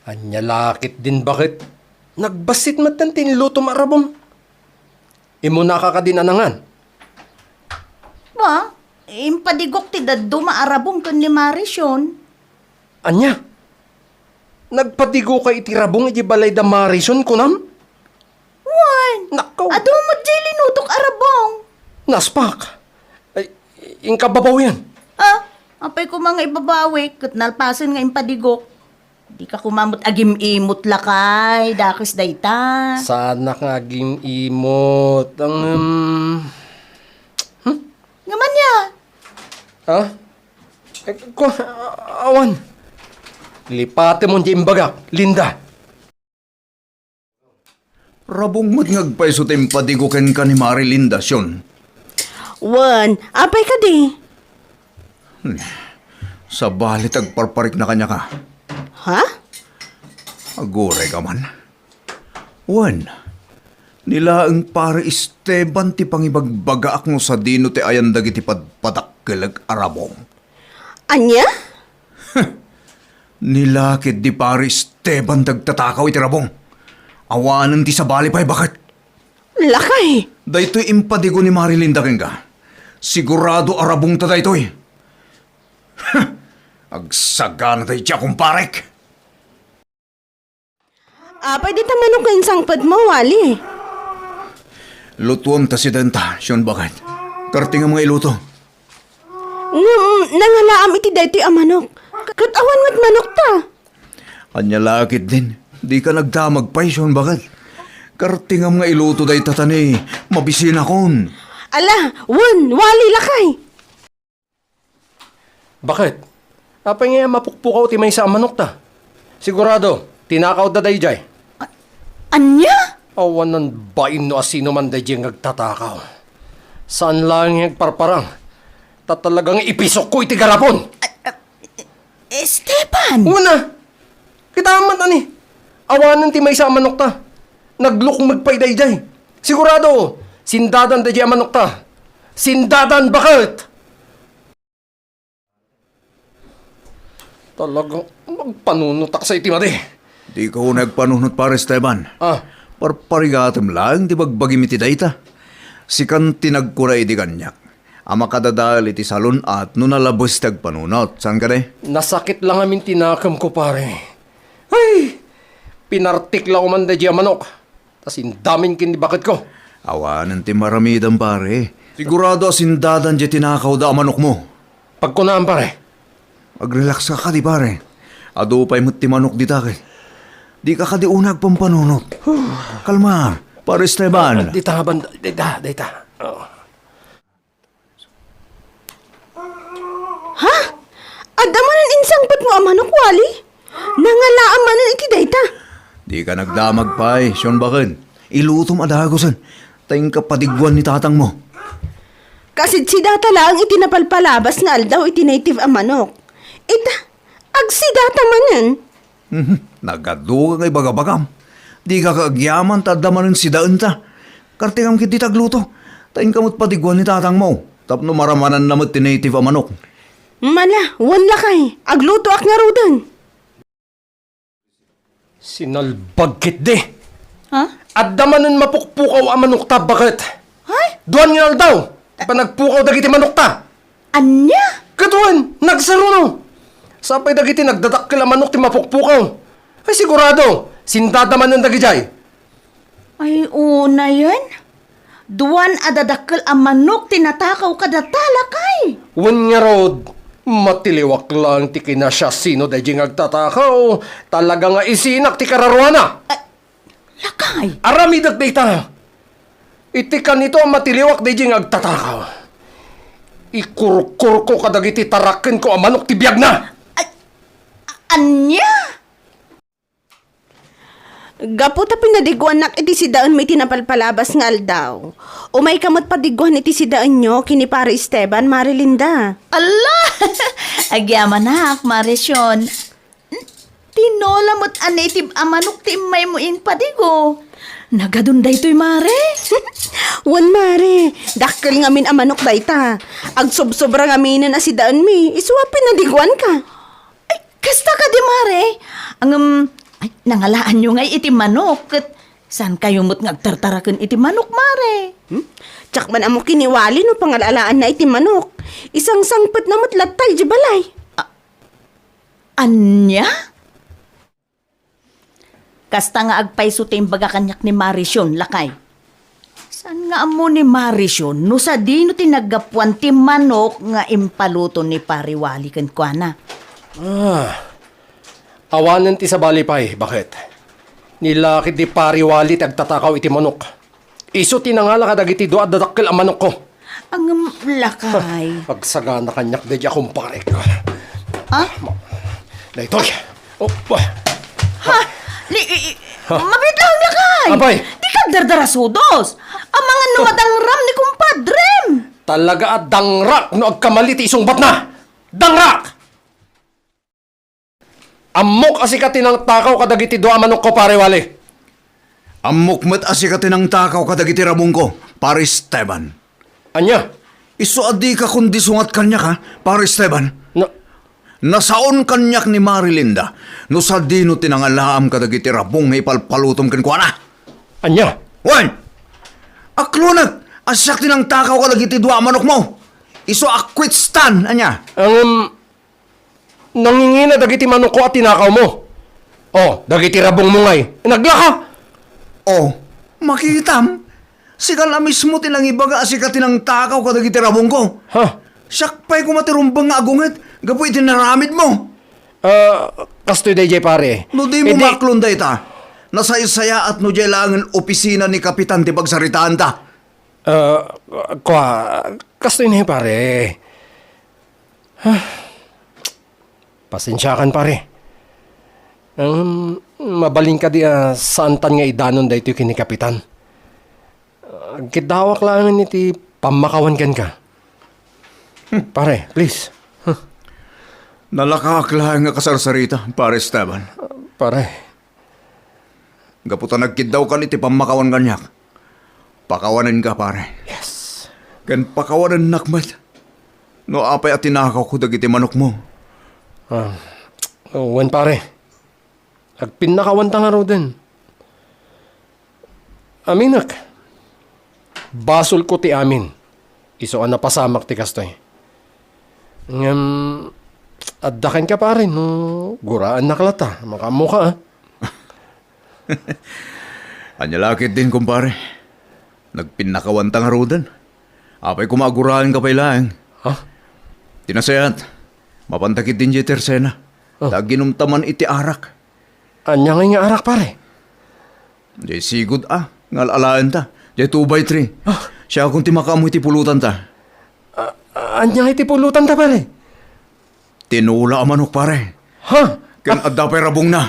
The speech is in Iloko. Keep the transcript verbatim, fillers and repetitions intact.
Ania la ketdin baket? Nagbassit metten ti inlutom a rabong. Immunaka kadin a nangan. Wa, impadigok ti dadduma a rabong ken ni Maricion. Ania? Nagpadigokay iti rabong iti balay da Maricion, kunam? Wen. Nakaw. Adu met jay linutok a rabong. Naspak. Ay, inka babawian. Ah, apay koma nga ibabawi, ket nalpasen nga impadigok. Dika koma met agim-imot lakay, dakes dayta. Saanak nga agim-imot. Ang, um, hmm? Nga man ya? Ha? Eh, ko, awan. Lipatemon di imbagak, Linda. Rabong met nga agpayso ti impadigo kenka ni Mari Linda, Sion. Wen, apay kadi? Hmm. Sabali ti agparparikna kaniaka. Ha? Agurayka man. Wen, ni laeng Pare Esteban ti pangibagbagaak no sadino ti ayan dagiti padpadakkeleg a rabong. Ania? Ni la ketdi Pare Esteban ti agtatakaw iti rabong. Awanen ti sabali pay, baket. Lakay! Daytoy impadigo ni Mari Linda kenka. Sigurado a rabongta daytoy. Agsagana daydiay a kumparek. Apay dita manok nga insangpetmo, Wali? Lutuem ta sidaenta, Sion, baket. Kartingam nga iluto. Ngem, nangalaam iti daytoy a manok. Ket awan met manokta. Ania la ketdin, dika nagdamag pay, Sion, baket. Kartingam nga iluto dayta ta ni mabisinakon. Ala, wen, Wali, lakay. Baket? Apay nga mapukpukaw ti maysa a manokta? Sigurado, tinakawda daydiay. A-, ania? Awan bain no asino man daydiay nga agtatakaw. Saan laeng nga agparparang. Ta talaga nga ipisokko iti garapon. A-, a-, Esteban! Una! Kitaem man, ani? Awanen ti maysa a manokta. Naglukmeg pay daydiay. Sigurado, sindadan daydiay a manokta. Sindadan, baket! Talaga, magpanunotaksa iti madi. Dika unay agpanunot, Pare Esteban. Ah. Parparigatem laeng ti bagbagim iti dayta. Sikan ti nagkuna idi kaniak a makadadael iti salun-at no nalabes ti agpanunot. Saan kadi? Nasakit la ngamin ti nakemko, pare. Ay! Pinartik la man daydiay a manok. Ta sindamin ken ni baketko. Awanen ti maramidam, pare. Sigurado a sindadan diay tinakawda a manokmo. Pagkunam, pare. Agrelax ka kadi, pare. Adu pay met ti manok dita ket. Dika kadi unay agpampanunot. Kalma, Pare Esteban. Dita, banda, dita, dita. Oh. Ha? Adda manen insangpetmo a manok, Wali? Nangalaam manen iti dayta. Dika nagdamag pay, Sion, baket. Ilutom a dagusen. Ta inka padiguan ni tatangmo. Kasidsidata laeng iti napalpalabas nga aldaw iti native a manok. Ita, agsidata manen. Mhm, nagaduka nga ibagabagam. Dika agyaman ta adda manen sidaenta. Kartingam ketdi ti agluto. Ta inka met padiguan ni tatangmo tapno maramananna met ti native a manok. Mala, wen lakay, aglutoak ngaruden. Sinalbag ketdi. Ha? Adda manen mapukpukaw a manokta, baket. Ay? Duan nga aldaw ti panagpukaw dagiti manokta. Ania? Ket wen, nagsaruno. Sapay dagiti nagdadakkel a manok ti mapukpukaw. Ay, sigurado, sindada manen dagidiay. Ay, unayen. Duan a dadakkel a manok ti natakaw kadata, lakay. Wen ngarud, matiliwak laeng ti kinasiasino daydiay nga agtatakaw. Talaga nga isinak ti kararuana. Ay, lakay. Aramidek dayta. Iti kanito a matiliwak daydiay nga agtatakaw, ikurkurko kadagiti tarakkenko a manok ti biagna. Ay, a-, ania? Gapu ta pinadiguannak iti sidaenmi iti napalpalabas nga aldaw, umayka met padiguan iti sidaenyo ken ni Pare Esteban, Mare Linda. Ala! Agyamanak, Mare Sion. Tinola met a native a manok ti immaymo impadigo. Nagadun daytoy, Mare? Wen, Mare. Dakkel ngamin a manok dayta. Agsubsobra ngaminen a sidaenmi. Isu a pinadiguanka. Ay, kasta kadi, Mare? Ngem, Ay, nangalaanyo ngay iti manok, ket saankayo met nga agtartaraken iti manok, Mare? Hmm? Diak man ammo kiniwali no pangalaalaanna iti manok. Isangsangpetna met latta idiay balay. A-, ania? Kasta nga agpayso ti imbaga kaniak ni Mare Sion, lakay. Saan nga ammo ni Mare Sion no sadino ti naggapuan ti manok nga impaluto ni Pare Wally kenkuana? Ah, awanen ti sabali pay, baket. Ni laki di Pare Wally ti agtatakaw iti manok. Isu ti nangala kadagiti dua a dadakkel a manokko. Ngem, lakay. Agsagana kaniak daydiay a kumparek. Ah? Daytoy. Oh, bah. Ha? Ni, i, i, Ha? Mabiit lang, lakay. Apay. Dika agdardarasudos. Amangan no madangram ni kumpadrem. Talaga a dangrak no agkamali ti isungbatna. Dangrak! Ammok a sika ti nangtakaw kadagiti dua a manokko, Pare Wally. Ammok met a sika ti nangtakaw kadagiti rabongko, Pare Esteban. Ania? Isu a dika kondisungat kaniak, ha, Pare Esteban. Na- Nasaon kaniak ni Mare Linda no sadino ti nangalaam kadagiti rabong nga ipalpalutom kenkuana. Ania? Wen! Aklonek a siak ti nangtakaw kadagiti dua a manokmo. Isu a quit stand, ania? Ngem, nangingina dagiti manokko a tinakawmo. Oh, dagiti rabongmo ngay, naglaka! Oh, makitam? Sika la mismo ti nangibaga a sika ti nangtakaw kadagiti rabongko. Ha? Siak pay koma ti rumbeng nga agunget gapu iti naramidmo. Ah, kastoy daydiay, pare. No dimo Idi- maklon dayta, nasaysayaat no diay laengen opisina ni Kapitan ti pagsaritaanta. Ah, kua, kastoy ni, pare. Ah, pasensiakan, pare. Ngem, mabalin kadi a saantan nga idanon daytoy ken ni Kapitan. Agkiddawak laengen iti pammakawan kenka. Pare, please. Nalakaak laeng nga kasarsarita, Pare Esteban. Pare. Gapu ta nagkiddawkan iti pammakawan kaniak, pakawanenka, pare. Yes. Ken pakawanennak met no apay a tinakawko dagiti manokmo. Ah, wen, pare. Agpinnakawanta ngaruden. Aminek. Basolko ti amin. Isu a napasamak ti kastoy. Ngem, adda kenka, pare, no guraennak latta. Makaammoka, ah. Ania la ketdin, kumpare? Nagpinnakawanta ngaruden. Apay koma a guraenka pay laeng? Ha? Ti nasayaat, mapanta ketdin diay tersena. Oh. Ta aginumta man iti arak. Ania ngay nga arak, pare? Diay sigud a nga al-alaenta. Diay two by three. Ah. Siakon ti makaammo iti pulotanta. A-, ania iti pulotanta, pare? Tinola a manok, pare. Ha? Ken adda pay rabongna.